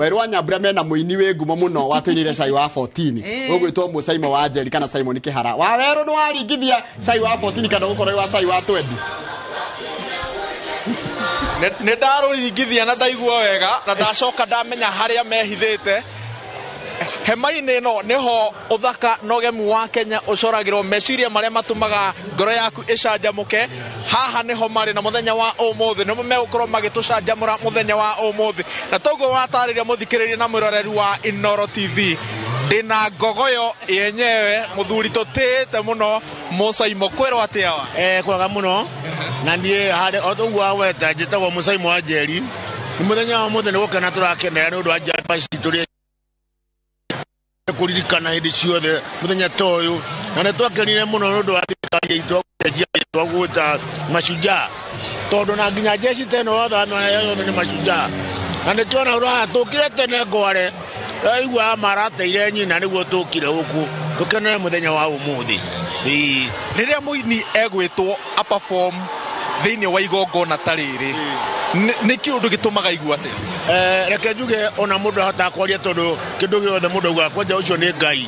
Werũ wa Nyambura mena mũini wĩ ngumo mũno watũinĩire cai wa 14. Ũgwĩtwo Mũsaimo wa Njeri kana Simon Kĩhara. Wa werũ nĩ waringithia cai wa 14 kana ũgũkorwo wĩ wa cai wa 20. Nĩ ndarũringithia na ndaigua wega na ndacoka ndamenya harĩa mehithĩte. Hema-inĩ ĩno nĩho ũthaka na ũgemu wa Kenya ũcoragĩrwo, meciria marĩa matũmaga ngoro yaku ĩcanjamũke haha nĩho marĩ, na mũthenya wa ũmũthĩ nĩmo megũkorwo magĩtũcanjamũra mũthenya wa ũmũthĩ. Na toguo watarĩria mũthikĩrĩria na mwĩroreri wa Inooro TV, ndĩna ngogoyo yenyewe mũthuri tũtĩĩte mũno Mũsaimo. Kwĩrwo atĩa wa? Kwega mũno. Na niĩ harĩ o ũguo waweta, njĩtagwo Mũsaimo wa Njeri. Nĩ mũthenya wa ũmũthĩ nĩ gũkena tũrakenera nĩ ũndũ wa njamba citũ rĩ kũririkana hĩndĩ ciothe mũthenya ta ũyũ, na nĩ twakenire mũno nĩ ũndũ wa thirikari itũ gũcenjia rĩtwa gwĩta Mashujaa, tondũ na nginya jeshi ta ĩno yothe yothe nĩ mashujaa. Na nĩkĩo ona ũraha tũkire tene ngware aigua marateire nyina nĩguo tũkire gũkũ tũkenere mũthenya wa ũmũthĩ. Ĩĩ. Rĩrĩa mũini egwĩtwo a perform thĩinĩ wa igongona ta rĩrĩ, nĩ kĩũndũ gĩtũmaga igua atĩa? Reke njuge ona mũndũ ahotaga kwaria tondũ kĩndũ gĩothe mũndũ augaga kwanja ũcio nĩ Ngai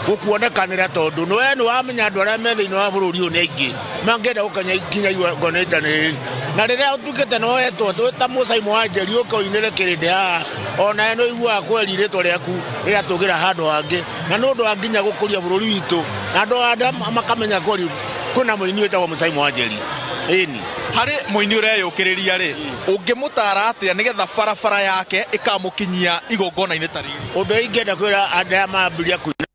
gũkuonekanĩra, tondũ nĩwe nĩ wamenya andũ arĩa me thĩinĩ wa bũrũri ũyũ nĩ aingĩ mangĩenda gũkenya nginya igongona rĩrĩ. Na rĩrĩa ũtuĩkĩte nĩ woetwo twĩ ta Mũsaimo wa Njeri ũke ũinĩre kĩrĩndĩ haha, onawe nĩ ũiguaga kweri rĩtwa rĩaku rĩratũgĩra handũ hangĩ, na nĩ ũndũ wa nginya gũkũria bũrũri witũ na andũ arĩa makamenya kweri kwĩna mũini wĩtagwo Mũsaimo wa Njeri. Ĩni. Harĩ mũini ũreyũkĩrĩria rĩ, ũngĩmũtara atĩa nĩgetha barabara yake ĩkamũkinyia igongona-inĩ ta rĩrĩ? Ũndũ ingĩenda kwĩra andũ arĩa mambĩrĩria kũina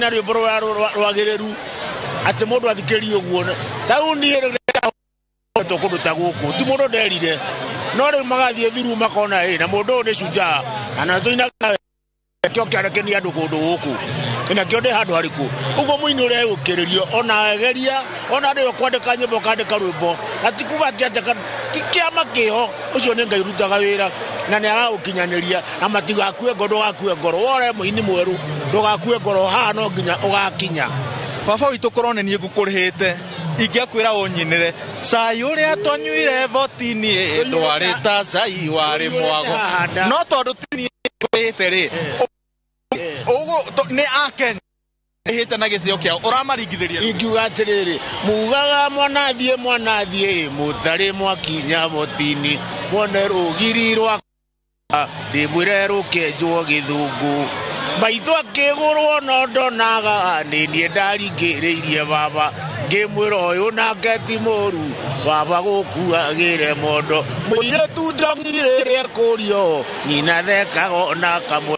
na rwĩmbo rwagĩrĩru atĩ mũndũ athikĩrie ũguo. Ta rĩu niĩ rĩrĩa kũndũ ta gũkũ ti mũndũ nderire, no rĩu magathiĩ thuru makona ĩ na mũndũ ũyũ nĩ shujaa na na tũinaga kĩo kĩarekenia andũ kũndũ gũkũ nakĩo ndĩ handũ harĩkũ ũguo. Mũini ũrĩa egũkĩrĩrio ona egeria ona ndĩyo kwandĩka nyĩmbo kandĩka rwĩmbo, na ti kuga atĩ atĩ ti kĩama kĩho, ũcio nĩ Ngai ũrutaga wĩra na nĩ agagũkinyanĩria. Na matigakue ngoro, ndũgakue ngoro wore mũini mwerũ, ndũgakue ngoro, haha no nginya ũgakinya. Baba witũ, korwo nĩ niĩ ngũkũrĩhĩte ingĩakwĩra ũnyinĩre cai ũrĩa twanyuire botini ndwarĩ ta cai warĩ mwago, no tondũ ti niĩ ngũrĩhĩte rĩ, ũguo nĩ akenya rĩhĩte na gĩtĩo kĩao ũramaringithĩria. Ingiuga atĩrĩrĩ, mugaga mwanathiĩ mwanathiĩ mũtarĩ mwakinya botini mwone rũgiri rwa ndĩmwĩre rũkenjwo gĩthũngũ maitũ akĩgũrwo no ndonaga nĩ niĩ ndaringĩrĩirie baba ngĩmwĩra ũyũ nake ti mũru baba gũkuagĩre mondo mũirĩtu njongirĩre kũrio nyina thekaga ona kamwe.